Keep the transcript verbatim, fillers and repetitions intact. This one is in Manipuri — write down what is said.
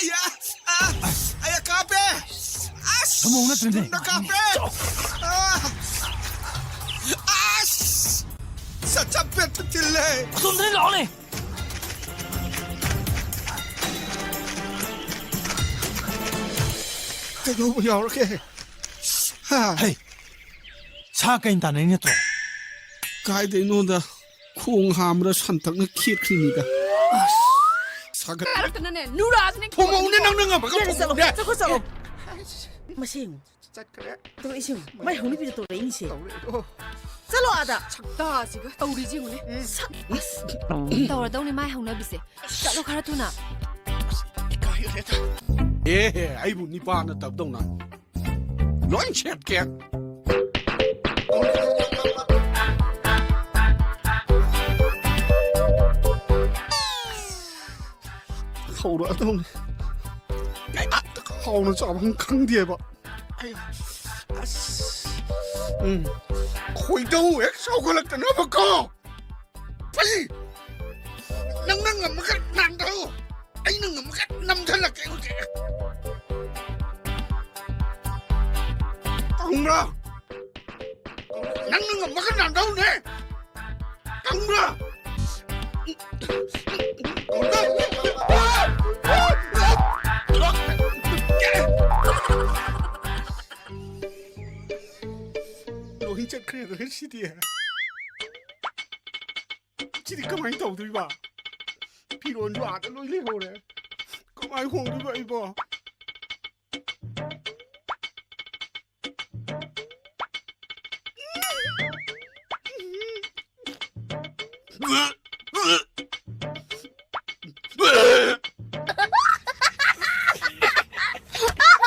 ꯑꯌꯥ! ꯑꯥ! ꯑꯌꯥ, ꯀꯥꯞꯄꯦ! ꯑꯁ! ꯊꯝꯃꯣ, ꯅꯠꯇ꯭ꯔꯗꯤ꯫ ꯊꯨꯅ ꯀꯥꯞꯄꯦ! ꯑꯥ! ꯑꯁ! ꯁꯠ ꯁꯠ ꯄꯦꯠꯇ ꯊꯤꯜꯂꯦ! ꯑꯁꯣꯝꯗꯅꯦ, ꯂꯥꯛꯑꯣꯅꯦ! ꯀꯩꯗꯧꯕ ꯌꯥꯎꯔꯒꯦ? ꯍꯥ? ꯍꯩ! ꯁꯥ ꯀꯩꯅ ꯇꯥꯟꯅꯩ ꯅꯠꯇ꯭ꯔꯣ? ꯀꯥꯏꯗꯩꯅꯣꯗ, ꯈꯣꯡ ꯍꯥꯝꯕꯗ ꯁꯟꯇꯛꯅ ꯈꯦꯠꯈ꯭ꯔꯤꯅꯤꯗ꯫ ꯁꯥꯒꯠ- ꯍꯥꯏꯔꯛꯇꯅꯅꯦ, ꯅꯨꯔꯥꯗꯅꯦ ꯊꯣꯡꯍꯧꯅꯦ, ꯅꯪꯅ ꯉꯝꯃꯒ ꯌꯥꯔꯦ, ꯆꯠꯂꯣ, ꯊꯣꯡꯍꯧꯅꯦ꯫ ꯆꯠꯈ꯭ꯔꯣ, ꯆꯠꯂꯣ꯫ ꯃꯁꯤ ꯌꯦꯡꯉꯨ꯫ ꯆꯠꯈ꯭ꯔꯦ꯫ ꯇꯧꯔꯛꯏꯁꯤ ꯌꯦꯡꯉꯨ꯫ ꯃꯥꯏ ꯍꯧꯅꯕꯤꯗ ꯇꯧꯔꯛꯏꯅꯤꯁꯦ꯫ ꯇꯧꯔꯛꯑꯦ꯫ ꯑꯣ꯫ ꯆꯠꯂꯣ ꯑꯥꯗ꯫ ꯁꯛꯇꯥꯁꯤꯒ ꯇꯧꯔꯤꯁꯤ ꯌꯦꯡꯉꯨꯅꯦ꯫ ꯎꯝ꯫ ꯁꯛ-, ꯑꯁ, ꯇꯧꯔꯗꯧꯅꯤ ꯃꯥꯏ ꯍꯧꯅꯕꯤꯁꯦ꯫ ꯆꯠꯂꯣ ꯈꯔ ꯊꯨꯅ꯫ ꯏꯀꯥꯏꯔꯦꯗ꯫ ꯑꯦ, ꯑꯩꯕꯨ ꯅꯤꯄꯥꯅ ꯇꯞꯗꯧꯅ꯫ ꯂꯣꯏ ꯁꯦꯠꯀꯦ꯫ ꯍꯧꯔꯛꯑꯗꯧꯅꯤ꯫ ꯀꯩꯝꯇ ꯍꯥꯎꯅ ꯆꯥꯐꯝ ꯈꯪꯗꯦꯕ꯫ ꯑꯩ, ꯑꯁ, ꯎꯝ, ꯈꯣꯏꯗꯧ ꯍꯦꯛ ꯁꯥꯎꯒꯠꯂꯛꯇꯅꯕꯀꯣ꯫ ꯑꯩ, ꯅꯪꯅ ꯉꯝꯃꯒ ꯅꯥꯟꯊꯧ, ꯑꯩꯅ ꯉꯝꯃꯒ ꯅꯝꯊꯜꯂꯛꯀꯦ ꯍꯧꯖꯤꯛ꯫ ꯈꯪꯕ꯭ꯔꯥ? ꯅꯪꯅ ꯉꯝꯃꯒ ꯅꯥꯟꯊꯧꯅꯦ꯫ ꯈꯪꯕ꯭ꯔꯥ? ꯂꯣꯏ ꯆꯠꯈ꯭ꯔꯦꯗ ꯁꯤꯗꯤ꯫ ꯁꯤꯗꯤ ꯀꯃꯥꯏꯅ ꯇꯧꯗꯣꯏꯕ? ꯐꯤꯔꯣꯟꯁꯨ ꯑꯥꯗ ꯂꯣꯏ ꯂꯩꯍꯧꯔꯦ꯫ ꯀꯃꯥꯏꯅ ꯍꯣꯡꯗꯣꯏꯕ ꯑꯩꯕꯣ?